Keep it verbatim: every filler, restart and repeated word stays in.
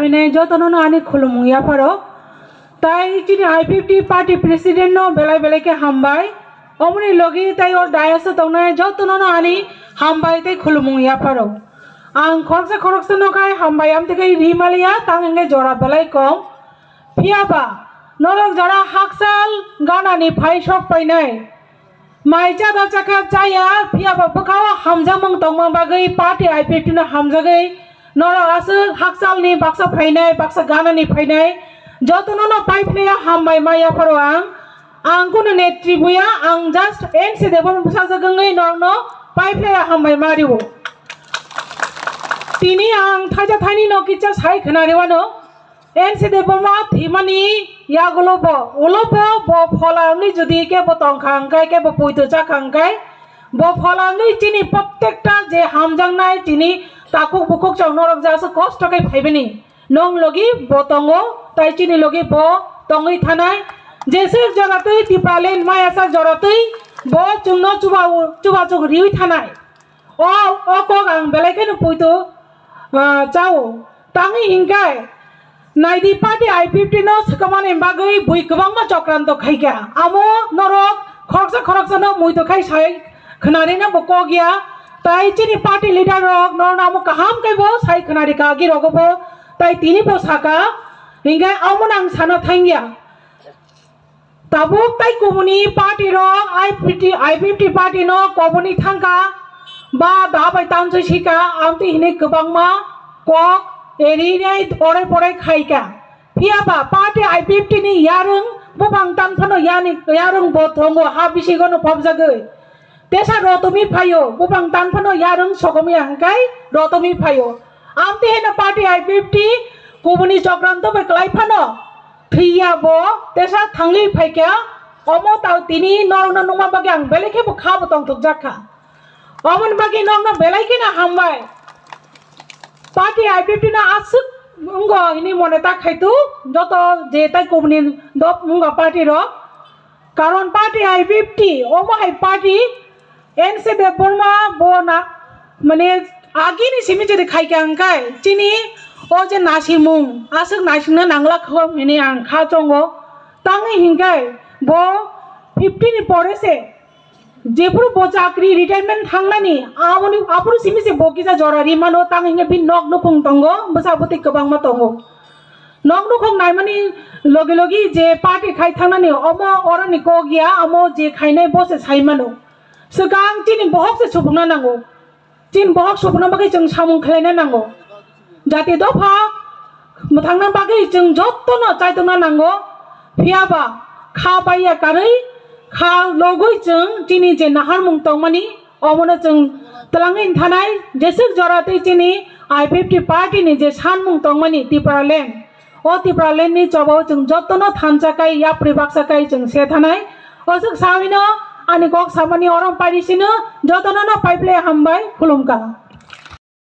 Nai jotono no ani khulumung yapharo. Tai chini I P F T party president no belai belai khe hambai. Omoni logi tai o dais o tongnai jotono no ani hambai tei khulumung yapharo. Ang khoroksa khoroksa no khai hambai amtwi khai ri maliya, tang hingke jora belai kom. Phiya ba norok jora hakchal ganani phai sok painai. Mai cha da chakha chaya, phiya ba bwkhao hamjakmung tongma bagwi party I P F T no hamjagwi norok aswk hakchalni baksa phainai, baksa ganani phainai, jotono no paiphlaiya hambai ma yapharo ang. Ang kunu netri buya, ang just N C Debbarma bwsajak wngwi norokno paiphlaiya hambai ma rio. Tini ang thaija thaini no kisa sai khna rwano. N C Debbarma thwimani yagulo bo, ulo bo, bo phola wngwi jodi kebo tongkha hwnkhe, kebo poito chakha hwnkhe, bo phola wngwi chini prottekta je hamjaknai chini takhuk bukhuk chwng norok je aswk kosto khe phaibani. Nwng logi bo tongo, tai chini logi bo tongwi thanai. Jeswk joratwi Tipraland maya sak joratwi bo chwngno chuba-, chubachu riwi thanai. O, o kok ang belai kheno poito, ah, chao. Tangwi hinkhe, naidi party I P F T no swkangmani bagwi bui kwbangma chokranto khaikha. Amo norok khoroksa khoroksano muito khai sai khwnarina bo kok ya. Tai chini party leader rok norokno amo kaham khe bo sai khwnarikha agi rogo bo. Tai tini bo saka, hinkhe amo nang sana thangya. Tabuk tai kubuni party rok I P T, I P F T party no kubuni thangkha ba da bai tamsoi sika, amtwi hinwi kwbangma kok eri nai porai porai khaika. Phiya ba party I P F T ni yarwng buphang tan phano yani yarwng bo tongo ha bisingo no phobjagwi. Tesa rotomi phaio, buphang tan phano yarwng sokomya hwnkhe rotomi phaio. Amtwi haino party I P F T kubuni chokranto bai kwlai phano thwiya bo tesa thangwi phaikha. Omo tao tini norokno nukma bagwi ang belai khe bo kha bo tongthokjak kha. Omoni bagwi nokno belai kheno hambai. Party I P F T no aswk wngo hini mone ta khaitu joto je tai kubuni dop wngo party rok. Karon party I P F T, omo hai party N C Debbarma bo na, mane, agini simi jodi khaikha hwnkhe, chini o je nasimung, aswk naisingna nangla kho hini ang kha chongo. Tangwi hinkhe bo fifty ni pore se, jephuru bo chakri retirement thangnani, aboni, aphuru simi se bo kisa jora ri mano, tang hinkhe bini nok nukhung tongo, bwsa bwtwi kwbangma tongo. Nok nukhung naimani logi logi je party khai thangnani omo oroni kok ya, amo je khainai bo se sai mano. Swkang chini bohok se supungna nango. Chini bohok supungna bagwi chwng samung khlaina nango. Jati dopha mwthangna bagwi chwng jotono chaitokna nango. Phiya ba kha paiya karwi kha logwi chwng chini je naharmung tongmani, omono chwng twlangwi thanai, jeswk jora tei chini I P F T party ni je sanmung tongmani Tipraland, o Tipraland ni chobao chwng jotono thansa kai, yapri baksa kai chwng se thanai. Oswk sawino ani kok samani orom pairi sino jotono no paiple hambai khulumkha.